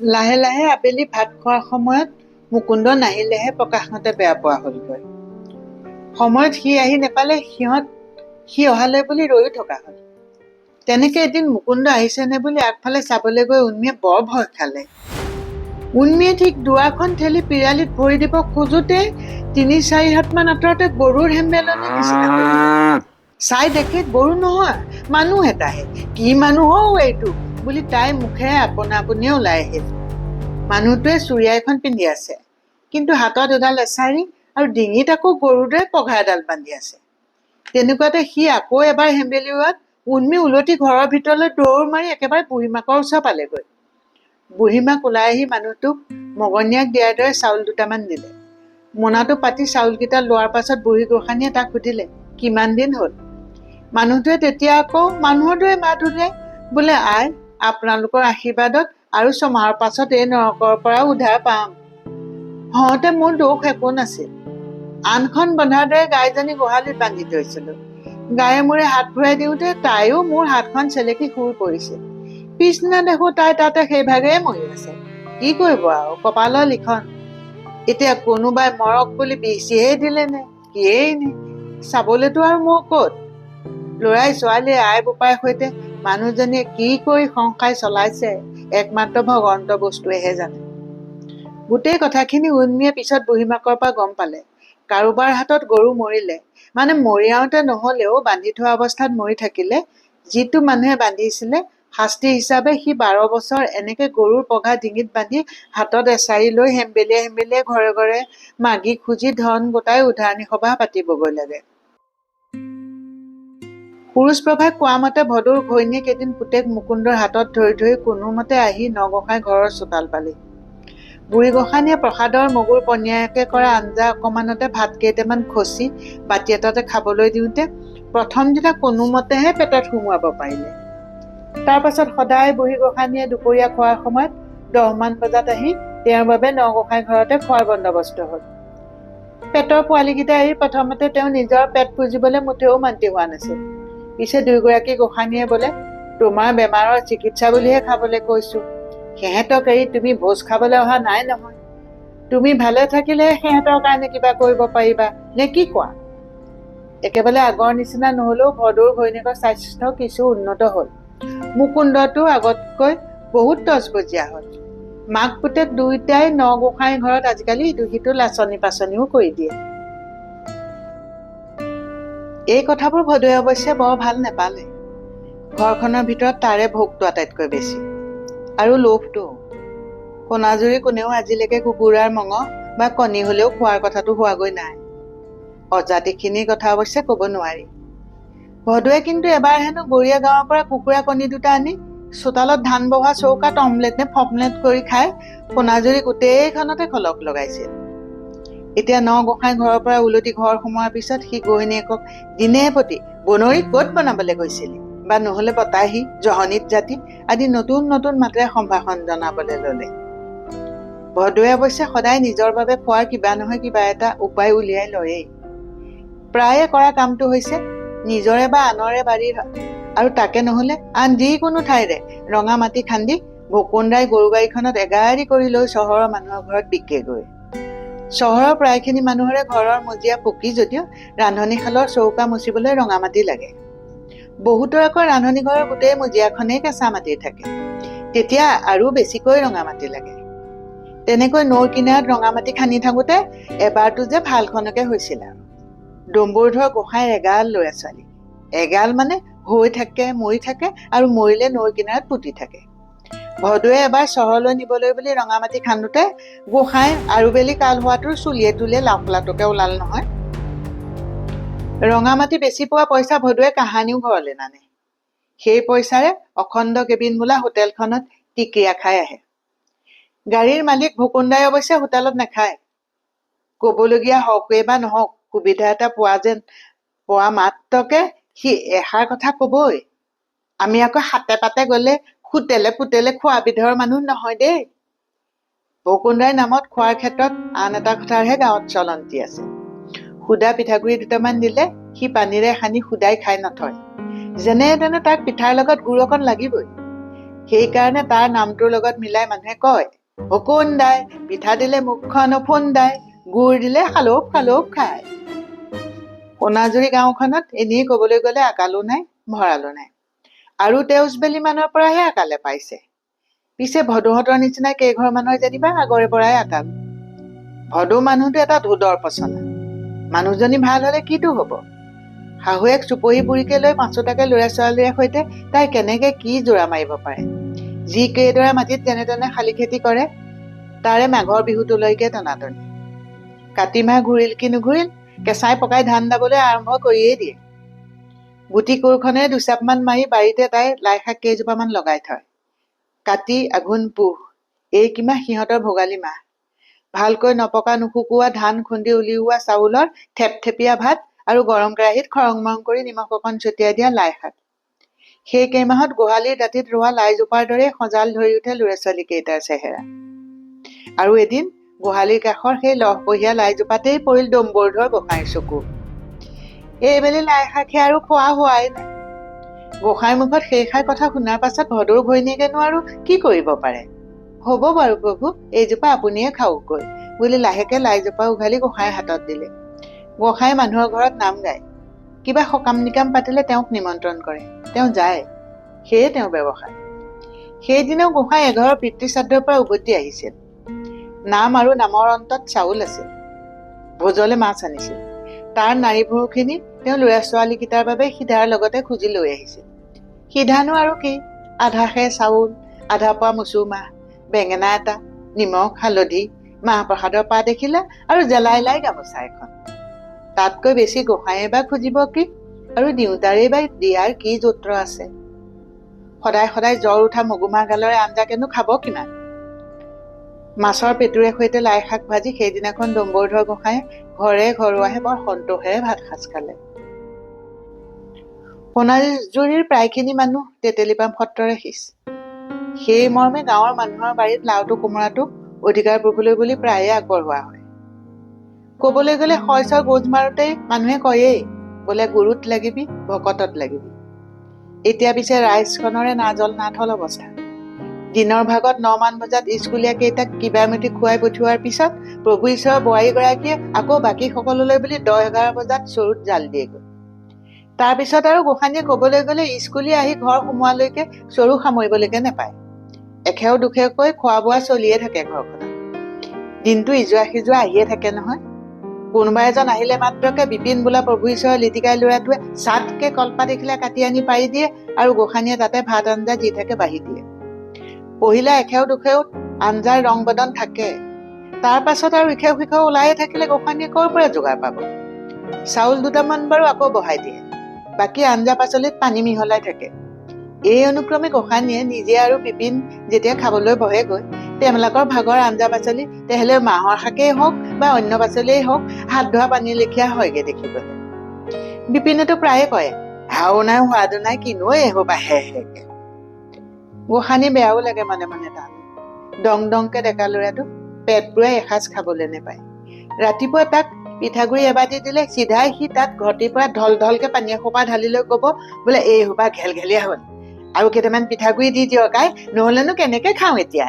লাহে লাহে আবেলি ভাত খোৱাৰ সময়ত মুকুন্দ নাহিলেহে প্ৰকাশহঁতে বেয়া পোৱা হ'লগৈ। সময়ত সি আহি নেপালে সিহঁত সি অহালৈ বুলি ৰৈও থকা হ'ল। তেনেকে এদিন মুকুন্দ আহিছেনে বুলি আগফালে চাবলৈ গৈ উন্মিয়ে বৰ ভয় খালে। উন্মিয়ে ঠিক দুৱাৰখন ঠেলি পিৰালিত ভৰি দিব খোজোতে 3-4 হাতমান আঁতৰতে গৰুৰ হেম্বেলনিৰ নিচিনা কৰিলে। চাই দেখে গৰু নহয়, মানুহ এটাহে। কি মানুহ হৌ এইটো বুলি তাই মুখেৰে আপোনা আপুনিয়ে ওলাই আহিল। মানুহটোৱে চুৰিয়া এখন পিন্ধি আছে, কিন্তু হাতত এডাল এচাৰি আৰু ডিঙিত আকৌ গৰুৰ দৰে পঘা এডাল বান্ধি আছে। তেনেকুৱাতে সি আকৌ এবাৰ হেম্বেলিওৱাত উন্মি উলটি ঘৰৰ ভিতৰলৈ দৌৰ মাৰি একেবাৰে বুঢ়ীমাকৰ ওচৰ পালেগৈ। বুঢ়ীমাক ওলাই আহি মানুহটোক মগনীয়াক দিয়াৰ দৰে চাউল দুটামান দিলে। মোনাটো পাতি চাউলকেইটা লোৱাৰ পাছত বুঢ়ী গোসাঁনীয়ে তাক সুধিলে, কিমান দিন হ'ল? মানুহটোৱে তেতিয়া আকৌ মানুহৰ দৰে মাত উলিয়াই বোলে, আই, আপোনালোকৰ আশীৰ্বাদত আৰু 6 মাহৰ পাছত এই নৰকৰ পৰাও উদ্ধাৰ পাম। হওঁতে মোৰ দোষ একো নাছিল। আনখন বন্ধাৰ দৰে গাইজনী গোহালিত বান্ধি থৈছিলো। গায়ে মূৰে হাত ফুৰাই দিওঁতে তাইও মোৰ হাতখন চেলেকি শুই পৰিছিল। পিছদিনা দেখো তাই তাতে সেইভাগেই মৰি আছে। কি কৰিব আৰু, কপালৰ লিখন। এতিয়া কোনোবাই মৰক বুলি বিচিয়েই দিলে নে কিয়েই নে, চাবলৈতো আৰু মোৰ ক'ত? ল'ৰাই ছোৱালীয়ে আই বোপাইৰ সৈতে মানুহজনীয়ে কি কৰি সংসাৰ চলাইছে একমাত্ৰ ভগৱন্ত বস্তুৱেহে জানে। গোটেই কথাখিনি উন্মিয়ে পিছত বুঢ়ীমাকৰ পৰা গম পালে। কাৰোবাৰ হাতত গৰু মৰিলে, মানে মৰিয়াওঁতে নহ'লেও বান্ধি থোৱা অৱস্থাত মৰি থাকিলে, যিটো মানুহে বান্ধিছিলে শাস্তি হিচাপে সি 12 বছৰ এনেকে গৰুৰ পঘা ডিঙিত বান্ধি হাতত এচাৰি লৈ হেম্বেলিয়াই হেম্বেলিয়াই ঘৰে ঘৰে মাগি খুজি ধন গোটাই উদ্ধাৰণী সভা পাতিবগৈ লাগে। সুৰুজপ্ৰভাই কোৱা মতে ভদুৰ ঘৈণীয়েক এদিন পুতেক মুকুন্দৰ হাতত ধৰি ধৰি কোনোমতে আহি নগোসাঁই ঘৰৰ চোতাল পালেহি। বুঢ়ী গোসাঁনীয়ে প্ৰসাদৰ মগুৰ পনীয়াকে কৰা আঞ্জা অকমানতে ভাত কেইটামান খচি বাতি এটাতে খাবলৈ দিওঁতে প্ৰথম দিনা কোনোমতেহে পেটত সুমুৱাব পাৰিলে। তাৰ পাছত সদায় বুঢ়ী গোসাঁনীয়ে দুপৰীয়া খোৱাৰ সময়ত 10মান বজাত আহি তেওঁৰ বাবে নগোসাঁই ঘৰতে খোৱাৰ বন্দবস্ত হ'ল। পেটৰ পোৱালীকেইটা এৰি প্ৰথমতে তেওঁ নিজৰ পেট পুজিবলৈ মুঠেও মান্তি হোৱা নাছিল। পিছে দুয়োগৰাকী গোসাঁনীয়ে বোলে, তোমাৰ বেমাৰৰ চিকিৎসা বুলিহে খাবলৈ কৈছো, সিহঁতক এৰি তুমি ভোজ খাবলৈ অহা নাই নহয়। তুমি ভালে থাকিলেহে সিহঁতৰ কাৰণে কিবা কৰিব পাৰিবা, নে কি কোৱা? একেবাৰে আগৰ নিচিনা নহলেও ভদৌৰ ঘৈণীয়েকৰ স্বাস্থ্য কিছু উন্নত হ'ল। মুকুন্দটো আগতকৈ বহুত তজবজীয়া হ'ল। মাক পুতেক দুয়োটাই নগোসাঁইৰ ঘৰত আজিকালি ইটো সিটো লাচনি পাচনিও কৰি দিয়ে। এই কথাবোৰ ভদৌৱে অৱশ্যে বৰ ভাল নেপালে। ঘৰখনৰ ভিতৰত তাৰে ভোগটো আটাইতকৈ বেছি আৰু লোভটো। কণাজুৰি কোনেও আজিলৈকে কুকুৰাৰ মঙহ বা কণী হলেও খোৱাৰ কথাটো হোৱাগৈ নাই। অজাতিখিনিৰ কথা অৱশ্যে ক'ব নোৱাৰি। ভদৌৱে কিন্তু এবাৰ হেনো গৰীয়া গাঁৱৰ পৰা কুকুৰা কণী দুটা আনি চোতালত ধান বহোৱা চৌকাত অমলেট নে ফমলেট কৰি খাই সোণাজুৰি গোটেইখনতে খলক লগাইছিল। এতিয়া নগোসাঁই ঘৰৰ পৰা উলটি ঘৰ সোমোৱাৰ পিছত সি ঘৈণীয়েকক দিনে প্ৰতি বনৰী ক'ত বনাবলৈ গৈছিলি বা নহ'লে বতাহি জহনীত জাতি আদি নতুন নতুন মাতেৰে সম্ভাষণ জনাবলৈ ল'লে। ভদৌৱে অৱশ্যে সদায় নিজৰ বাবে খোৱাৰ কিবা নহয় কিবা এটা উপায় উলিয়াই লয়েই। প্ৰায়ে কৰা কামটো হৈছে নিজৰে বা আনৰে বাৰীৰ আৰু তাকে নহ'লে আন যিকোনো ঠাইৰে ৰঙা মাটি খান্দি ভোকোন্দাই গৰু গাড়ীখনত এগাড়ী কৰি লৈ চহৰৰ মানুহৰ ঘৰত বিকেগৈ। চহৰৰ প্ৰায়খিনি মানুহৰে ঘৰৰ মজিয়া পকী যদিও ৰান্ধনীশালৰ চৌকা মুচিবলৈ ৰঙা মাটি লাগে। বহুতৰ আকৌ ৰান্ধনী ঘৰৰ গোটেই মজিয়াখনেই কেঁচা মাটিৰ থাকে, তেতিয়া আৰু বেছিকৈ ৰঙা মাটি লাগে। তেনেকৈ নৈৰ কিনাৰত ৰঙা মাটি খান্দি থাকোঁতে এবাৰটো যে ভালখনকে হৈছিল আৰু। ডম্বৰুধৰ গোসাঁইৰ এগাল ল'ৰা ছোৱালী, এগাল মানে হৈ থাকে মৰি থাকে আৰু মৰিলে নৈৰ কিনাৰত পুতি থাকে। ভদৌৱে এবাৰ চহৰলৈ নিবলৈ বুলি ৰঙা মাটি খান্দোতে গোসাঁই আৰু বেলি কাল হোৱাটোৰ চুলিয়ে তুলিয়ে লাফলাটোকে ওলাল নহয়। ৰঙা মাটি বেছি পোৱা পইচা ভদৌৱে কাহানিও ঘৰলৈ নানে। সেই পইচাৰে অখণ্ড কেবিন বোলা হোটেলখনত টিকিৰা খাই আহে। গাড়ীৰ মালিক ভোকোন্দাই অৱশ্যে হোটেলত নাখায়। ক'বলগীয়া হওকেই বা নহওক, সুবিধা এটা পোৱা যেন পোৱা মাত্ৰকে সি এষাৰ কথা কবই, আমি আকৌ হাতে পাতে গ'লে হোটেলে পুতেলে খোৱা বিধৰ মানুহ নহয় দেই। ভোকোন্দাৰ নামত খোৱাৰ ক্ষেত্ৰত আন এটা কথাৰহে গাঁৱত চলন্তি আছে। সুদা পিঠাগুড়ি দুটামান দিলে সি পানীৰে সানি সুদাই খাই নথয়। যেনে তেনে তাক পিঠাৰ লগত গুৰ অকণ লাগিবই। সেইকাৰণে তাৰ নামটোৰ লগত মিলাই মানুহে কয়, অকোন দাই পিঠা দিলে মুখখন ওফোন্দাই, গুৰ দিলে খালোপ খালোপ খায়। সোণাজুৰি গাঁওখনত এনেই ক'বলৈ গ'লে আকালো নাই ভঁৰালো নাই, আৰু তেউজবেলি মানৰ পৰাহে আকালে পাইছে। পিছে ভদৌহঁতৰ নিচিনা কেইঘৰমানৰ যেনিবা আগৰে পৰাই আকাল। ভদৌ মানুহটো এটা ধোদৰ পচনা। মানুহজনী ভাল হ'লে কিটো হ'ব? শাহুৱেক চুপহি বুঢ়ীকে লৈ পাঁচোটাকে ল'ৰা ছোৱালীৰে সৈতে তাই কেনেকে কি জোৰা মাৰিব পাৰে? যি কেইডৰা মাটিত যেনে তেনে শালি খেতি কৰে, তাৰে মাঘৰ বিহুটোলৈকে টনাটনি। কাতি মাহ ঘূৰিল কি নুঘূৰিল, কেঁচাই পকাই ধান দাবলৈ আৰম্ভ কৰিয়েই দিয়ে। গুটি কোৰখনেৰে দুচাপমান মাৰি বাৰীতে তাই লাই শাক কেইজোপামান লগাই থয়। কাতি, আঘোণ, পুহ এই কিমাহ সিহঁতৰ ভোগালী মাহ। ভালকৈ নপকা নুশুকোৱা ধান খুন্দি উলিওৱা চাউলৰ থেপথেপীয়া ভাত আৰু গৰম কেৰাহীত খৰং মৰং কৰি নিমখ অকণ ছটিয়াই দিয়া লাই শাক। সেই কেইমাহত গোহালিৰ দাঁতিত ৰোৱা লাইজোপাৰ দৰেই সজাল ধৰি উঠে ল'ৰা ছোৱালীকেইটাৰ চেহেৰা। আৰু এদিন গোহালিৰ কাষৰ সেই লহপহীয়া লাইজোপাতেই পৰিল ডম্বৰুধৰ গোসাঁইৰ চকু। এইবেলি লাই শাকহে আৰু খোৱা হোৱাই নাই। গোসাঁইৰ মুখত সেইষাৰ কথা শুনাৰ পাছত ভদৌৰ ঘৈণীয়েকেনো আৰু কি কৰিব পাৰে? হ'ব বাৰু প্ৰভু, এইজোপা আপুনিয়ে খাওকগৈ বুলি লাহেকে লাইজোপা উঘালি গোসাঁইৰ হাতত দিলে। গোসাঁই মানুহৰ ঘৰত নাম গায়, কিবা সকাম নিকাম পাতিলে তেওঁক নিমন্ত্ৰণ কৰে, তেওঁ যায়, সেয়ে তেওঁৰ ব্যৱসায়। সেইদিনাও গোসাঁই এঘৰৰ পিতৃশ্ৰাদ্ধৰ পৰা উভতি আহিছিল। নাম আৰু নামৰ অন্তত চাউল আছিল, ভোজলে মাছ আনিছিল। তাৰ নাৰী ভুৰুখিনি তেওঁ ল'ৰা ছোৱালীকেইটাৰ বাবে সিধাৰ লগতে খুজি লৈ আহিছিল। সিধানো আৰু কি, আধা সেৰ চাউল, আধা পোৱা মচুৰমাহ, বেঙেনা এটা, নিমখ, হালধি, মাহ প্ৰসাদৰ পাত এখিলা আৰু জেলাই লাই গামোচা এখন। তাতকৈ বেছি গোসাঁয়ে বা খুজিব কি, আৰু দিওঁতাৰেই বা দিয়াৰ কি যন্ত্ৰ আছে? সদায় সদায় জ্বৰ উঠা মগুমাহ গালৰে আঞ্জাকেনো খাব কিমান? মাছৰ পেটুৰে সৈতে লাই শাক ভাজি সেইদিনাখন ডম্বৰুধৰ গোসাঁয়ে ঘৰে ঘৰুৱাহে বৰ সন্তোষেৰে ভাত সাজ খালে। সোণাজুৰিৰ প্ৰায়খিনি মানুহ তেতেলীপাম সত্ৰৰে সিঁচ। সেই মৰ্মে গাঁৱৰ মানুহৰ বাৰীত লাওটো কোমোৰাটো অধিকাৰ প্ৰভুলৈ বুলি প্ৰায়ে আগবঢ়োৱা হয়। ক'বলৈ গ'লে শইচৰ গোজ মাৰোঁতেই মানুহে কয়েই, বোলে গুৰুত লাগিবি, ভকতত লাগিবি। এতিয়া পিছে ৰাইজখনৰে নাজল নাথল অৱস্থা। দিনৰ ভাগত 9মান বজাত স্কুলীয়া কেইটাক কিবা এমুঠি খুৱাই পঠিওৱাৰ পিছত প্ৰভু ঈশ্বৰৰ বোৱাৰীগৰাকীয়ে আকৌ বাকী সকলোলৈ বুলি 10-11 বজাত চৰুত জাল দিয়েগৈ। তাৰপিছত আৰু গোসাঁনীয়ে ক'বলৈ গ'লে স্কুলীয়া আহি ঘৰ সোমোৱালৈকে চৰু সামৰিবলৈকে নাপায়। এখেও দুখেওকৈ খোৱা বোৱা চলিয়ে থাকে ঘৰখনত। দিনটো ইযোৱা সিযোৱা আহিয়ে থাকে নহয়। কোনোবা এজন আহিলে মাত্ৰকে বিপিন বোলা প্ৰভু ঈশ্বৰৰ লিটিকাই ল'ৰাটোৱে চাটকে কলপাত এখিলা কাটি আনি পাৰি দিয়ে আৰু গোসাঁনীয়ে তাতে ভাত আঞ্জা যি থাকে বাঢ়ি দিয়ে। পহিলা এখেও দুখেও আঞ্জাৰ ৰং বদন থাকে, তাৰ পাছত আৰু ইখেও সিখেও ওলায়ে থাকিলে গোসাঁনীয়ে ক'ৰ পৰা যোগাৰ পাব? চাউল দুটামান বাৰু আকৌ বহাই দিয়ে, বাকী আঞ্জা পাচলিত পানী মিহলাই থাকে। এই অনুক্ৰমে গোসাঁনীয়ে নিজে আৰু বিপিন যেতিয়া খাবলৈ বহেগৈ, তেওঁলোকৰ ভাগৰ আঞ্জা পাচলি তেহলে মাহৰ শাকেই হওক বা অন্য পাচলিয়েই হওক হাত ধোৱা পানী লেখীয়া হয়গে দেখিবলৈ। বিপিনেতো প্ৰায়ে কয়, হাও নাই সোৱাদো নাই, কিনো এসোপা হে হেকে। গোসাঁনী বেয়াও লাগে মনে মনে তাত। দং দংকে ডেকা ল'ৰাটো পেট পুৰাই এসাঁজ খাবলৈ নেপায়। ৰাতিপুৱা তাক পিঠাগুড়ি এবাতি দিলে চিধাই সি তাত ঘটিৰ পৰা ঢল ঢলকে পানী এসোপা ঢালি লৈ ক'ব, বোলে এই সোপা ঘেলঘেলীয়া হ'ল, আৰু কেইটামান পিঠাগুড়ি দি দিয়ক আই, নহ'লেনো কেনেকে খাওঁ এতিয়া।